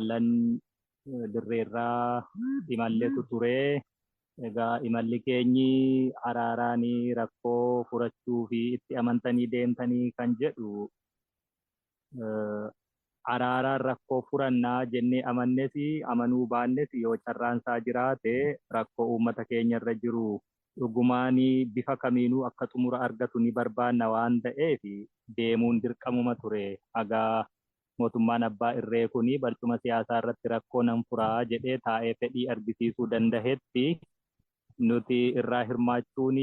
Jaallan dirreerraa imalletu ture. Egaa imalli keenyi araaraan rakkoo furachuu fi itti amantanii deemtanii kan jedhu, araaraan rakkoo furannaa jennee amannes amanuu baannes, yoo carraan isaa jiraate rakkoo uummata keenya irra jiru dhugumaan bifa kamiinuu akka xumura argatu ni barbaanna waan ta'eef deemuun dirqamuma ture. Hagaa mootummaan abbaa irree kun barcuma siyaasaa irratti rakkoo nan furaa jedhee taa'ee fedhii argisiisuu danda'etti nuti irraa hirmaachuun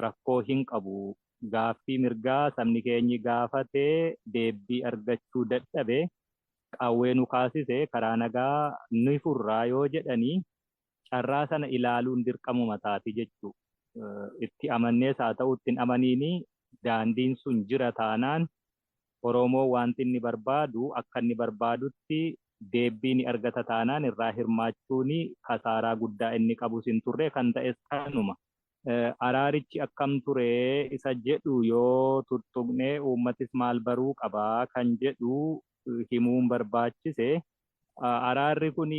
rakkoo hin qabu. Gaaffii mirgaa sabni keenyi gaafatee deebbii argachuu dadhabe, qawwee nu kaasise karaa nagaa ni furraa yoo jedhanii carraa sana ilaaluun dirqamuma taati jechuudha. Itti amannees haa ta'u ittiin amaniini, daandiin sun jira taanaan Oromoo wanti inni barbaadu akka inni barbaadutti deebbii ni argata taanaan irraa hirmaachuun kasaaraa guddaa inni qabus hin turre, kan ta'es kanuma. Araarichi akkam ture isa jedhu yoo tuttuqnee, uummatis maal baruu qabaa kan jedhu himuun barbaachise. Araarri kun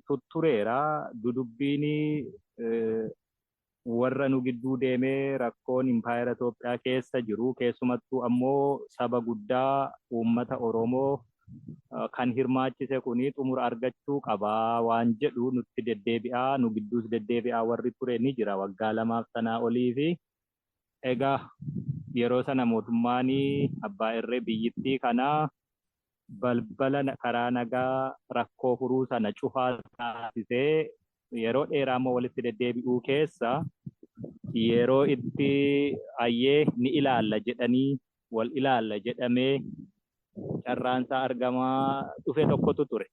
tuttureera. Dudubbiin warra nu gidduu deemee rakkoon impaayera Itoophiyaa keessa jiru, keessumattuu ammoo saba guddaa uummata Oromoo kan hirmaachise kun xumura argachuu qabaa waan jedhu nutti deddeebi'aa, nu gidduus deddeebi'aa warri ture ni jira waggaa 2f sanaa olii. Fi egaa yeroo sana mootummaan abbaa irree biyyittii kanaa balbala karaa nagaa rakkoo furuu sana cufaa taasisee, yeroo dheeraa immoo walitti deddeebi'uu keessa yeroo itti ayyee ni ilaalla jedhanii wal ilaalla jedhamee carraansaa argamaa dhufe tokkotu ture.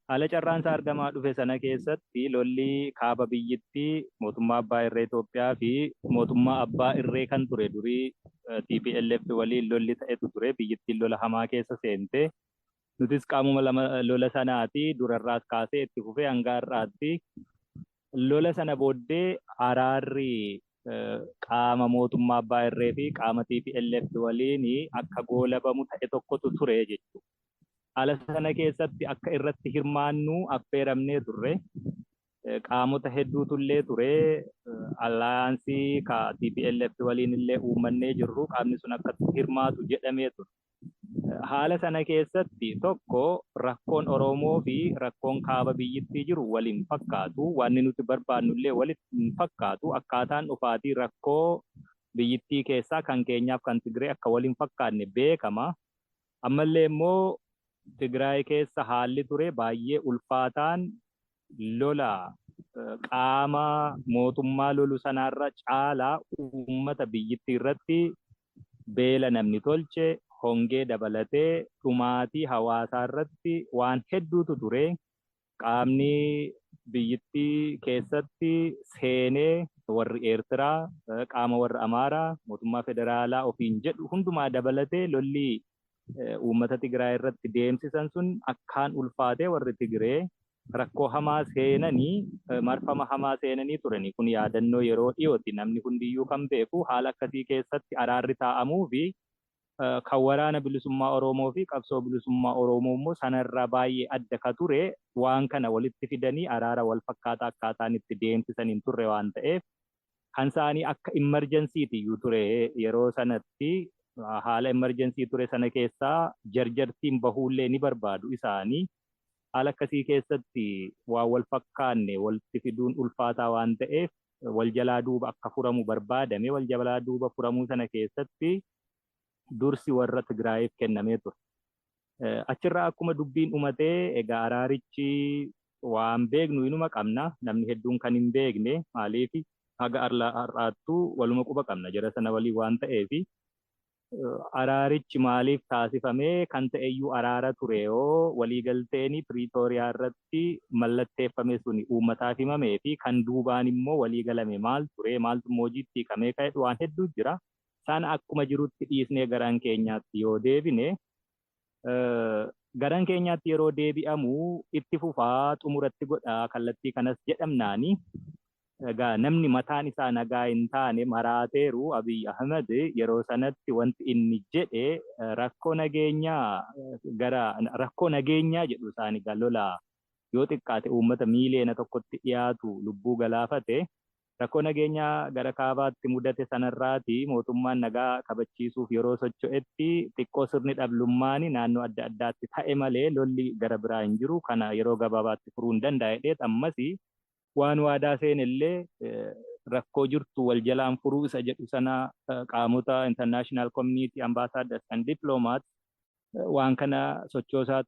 Haala carraansaa argamaa dhufe sana keessatti lolli kaaba biyyittii mootummaa abbaa irree Itoophiyaa fi mootummaa abbaa irree kan ture durii TPLF waliin lolli ta'etu ture. Biyyittiin lola hamaa keessa seente. Nutis qaamuma lama lola sanaati, durarraas kaasee itti fufee hanga har'aatti. Lola sana booddee araarri qaama mootummaa abbaa irree fi qaama TPLF waliin akka goolabamu ta'e tokkotu ture jechuudha. Haala sana keessatti akka irratti hirmaannu affeeramnee turre. Qaamota hedduutu illee ture. Alliance ka TPLF waliin illee uummannee jirru qaamni sun akka hirmaatu jedhamee ture. Haala sana keessatti tokko rakkoon Oromoo fi rakkoon kaaba biyyittii jiru waliin fakkaatu. Wanni nuti barbaannu illee walitti hin fakkaatu. Akkaataan dhufaatii rakkoo biyyittii keessaa kan keenyaaf kan Tigree akka waliin fakkaanne beekama. Ammallee immoo Tigraay keessa haalli ture baay'ee ulfaataan, lola qaama mootummaa lolu sanaarra caalaa uummata biyyittii irratti beela namni tolche, hongee dabalatee dhumaatii hawaasaa irratti waan hedduutu ture. Qaamni biyyittii keessatti seenee warri Eertiraa, qaama warra Amaaraa, mootummaa federaalaa ofiin jedhu hundumaa dabalatee lolli uummata Tigraay irratti deemsisan sun akkaan ulfaatee warri Tigree rakkoo hamaa seenanii, marfama hamaa seenanii turani. Kun yaadannoo yeroo dhiyooti, namni hundiyyuu kan beeku. Haala akkasii keessatti araarri taa'amuu fi kan Waraana Bilisummaa Oromoo fi qabsoo bilisummaa Oromoo immoo sanarraa baay'ee adda ka ture, waan kana walitti fidanii araara wal fakkaataa akkaataan itti deemsisan hin turre waan ta'eef, kan isaanii akka emergencyti iyyuu ture yeroo sanatti. Haala emergency ture sana keessaa jarjartiin bahuullee ni barbaadu isaanii. Haala akkasii keessatti waan wal fakkaanne walitti fiduun ulfaataa waan ta'eef wal jalaa duuba akka furamu barbaadame. Wal jalaa duuba furamuu sana keessatti dursi warra Tigraayiif kennamee ture. Achirraa akkuma dubbiin dhumatee, egaa araarichi waan beeknu inuma qabna, namni hedduun kan hin beekne maaliif haga har'aattuu waluma quba qabna jara sana waliin waan ta'eef, araarichi maaliif taasifamee, kan ta'eyyuu araara ture yoo waliigalteen Piriitooriyaa irratti mallatteeffame suni uummataaf himamee fi kan duubaan immoo waliigalame maal ture, maaltu immoo hojiitti hiikamee ka'e, waan hedduu jira. Sana akkuma jirutti dhiisnee garaan keenyaatti yoo deebine, garan keenyaatti yeroo deebi'amu itti fufaa xumuratti godhaa kallattii kanas jedhamnaani Egaa namni mataan isaa nagaa hin taane maraateeru Abiy Ahmed yeroo sanatti wanti inni jedhe rakkoo nageenyaa, gara rakkoo nageenyaa jedhu isaan egaa lola yoo xiqqaate uummata miiliyoona 1tti dhiyaatu lubbuu galaafate, rakkoo nageenyaa gara kaabaatti mudate sanarraati mootummaan nagaa kabachiisuuf yeroo socho'etti xiqqoo sirni dhablummaan naannoo adda addaatti ta'e malee lolli gara biraa hin jiru, kana yeroo gabaabaatti furuu hin danda'e. Ammas waan waadaa seenellee rakkoo jirtu wal jalaan furuu isa jedhu sana qaamota international community, ambassadors and diplomats waan kana sochoosaa